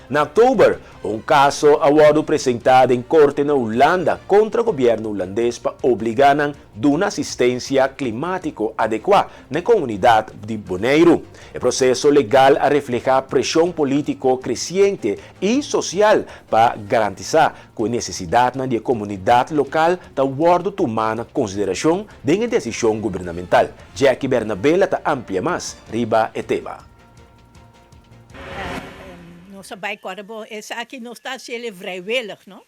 Na òktober, un kaso a wòrdu presentá den korte na Hulanda kontra gobièrnu hulandes pa obligá nan duna asistensia klimátiko adekuá na e komunidat di Boneiru. E proseso legal a reflehá preshon polítiko kresiente i sosial pa garantisá ku e nesesidatnan di e komunidat lokal ta wòrdu tumá na konsiderashon den e desishon gubernamental. Jackie Bernabela ta amplia mas riba e tema. Nos a bai kòrda bo esaki nos ta hasiel vrijwillig no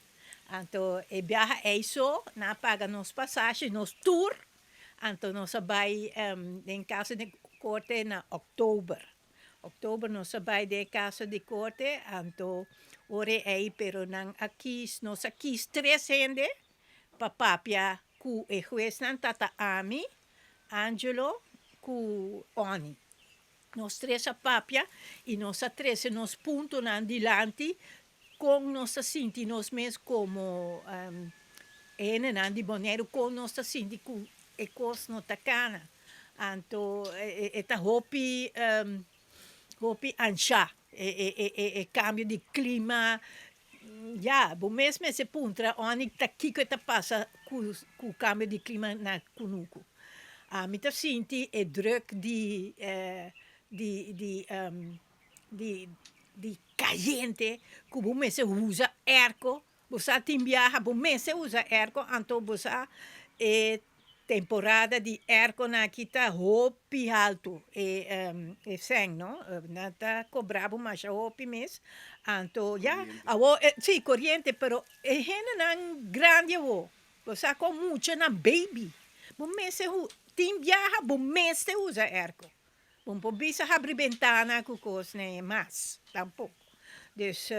anto e biaha ei so nan a paga nos pasashi nos tur anto nos a bai den casa di korte na oktober oktober nos a bai den e casa di korte anto ora ei pero nan a kis nos a kis tres hende pa papia ku e huesnan tata ami Angelo ku Onnie. Nos tres a papia i nos a trese nos puntonan dilanti kon nos ta sinti nos mes komo hendenan di Boneiru, kon nos ta sinti ku e kos no ta kana. Anto e ta hopi hopi anshá e kambio di klima. Ya, bo mes mester puntra Onnie ta kiko e ta pasa ku kambio di klima na kunuku. Ami ta sinti e druk di di di di di kayente ku bo mester usa airco, bo sa tin biaha bo mester usa airco anto bo sa e temporada di airconan aki ta hopi haltu e e sèn no, nan ta kobra bo masha hopi mes anto ya awor si koriente pero e hendenan grandi awor Bo sa kon mucha na baby. Bo mester tin biaha bo mester usa airco. Bo no por bisa habri bentana ku kos nee mas tampoko. Dus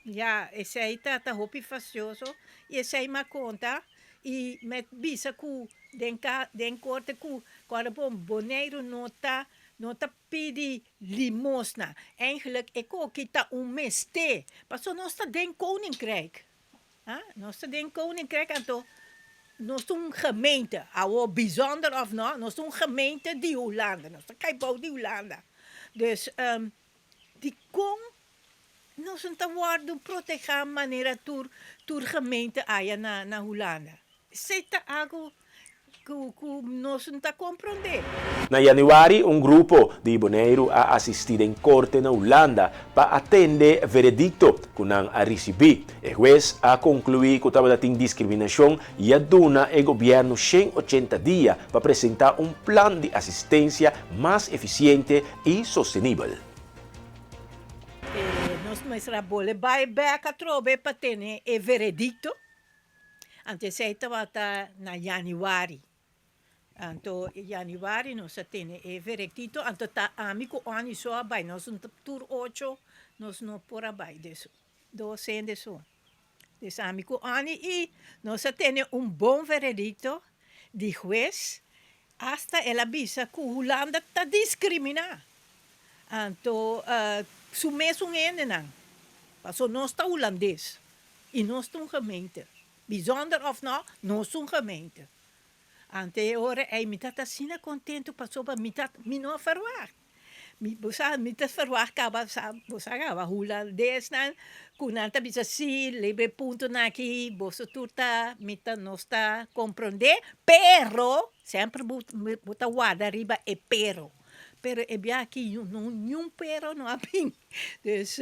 ya esei ta ta hopi fastioso i esei m'a konta i met bisa ku den ka den korte ku kòrda bon Boneiru no ta no ta pidi limosna. Eigenlijk e koki ta un mester pasobra nos ta den koninkrijk. Ha? Nos ta den Koninkrijk, anto nos ta un gemeente, awor bijzonder of no, nos ta un gemeente di Hulanda, nos ta kai bou di Hulanda. Dus dikon nos no ta wòrdu protegá manera tur tur gemeente aya na na Hulanda? Esei ta algu Ku ku nos no ta komprondé. Na yanüari un grupo di Boneiru a asistí den korte na Hulanda pa atende veredikto ku nan a risibí. E hues a konkluí ku tabata tin diskriminashon i a duna e gobièrnu 180 dia pa presentá un plan di asistensia mas efisiente i sostenibel. Nos mester a bole bai bèk atrobe pa tene e veredikto. Anto esei tabata na yanüari. Anto yanüari nos a tene e verektito, anto ta ami ku Onnie so a bai, nos tur ocho nos no por a bai, dus dos hende so. Dus ami ku Onnie i nos a tene un bon veredikto di hues, hasta el a bisa ku Hulanda ta diskriminá. Anto su mesun hendenan, pasobra nos ta hulandes. I nos ta un gemeente. Bijzonder of no, nos ta un gemeente. Ante e ora ei mi ta asina contento pasobra mi ta, mi no a verwacht. Mi, bo sa, mi ta verwacht caba, sa, bo sa caba hulandesnan cu nan ta bisa si, lebe e puntonan aki, boso tur ta, mi ta, nos ta comprende, pero, semper bo, bo ta warda riba e pero. Pero e bia aki niun pero no a bin. Dus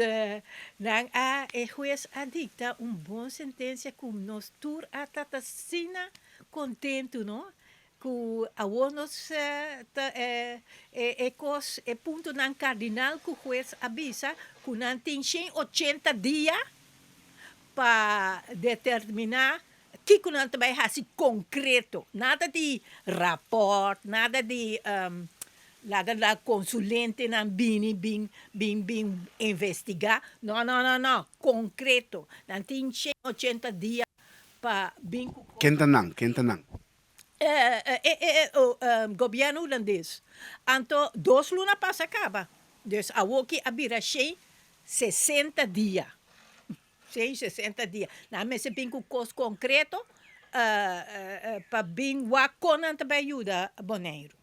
nan a e hues a dicta un bon sentencia cu nos tur a ta asina contento no cu awor nos ta e e cos e puntonan cardinal cu hues a bisa cu nan tin 180 dia pa determina kico nan ta bay haci concreto nada di rapport nada di Laga la consulentenan bini bin bin bin investiga. No no no no, concreto. Nan tin 180 dia pa bin cu. Ken ta nan? Ken ta nan? E gobierno hulandes. Anto dos luna pasa caba. Dus awoki a bira 160 dia. 160 dia. Nan mester bin cu cos concreto pa bin wak con nan ta bay yuda Boneiru.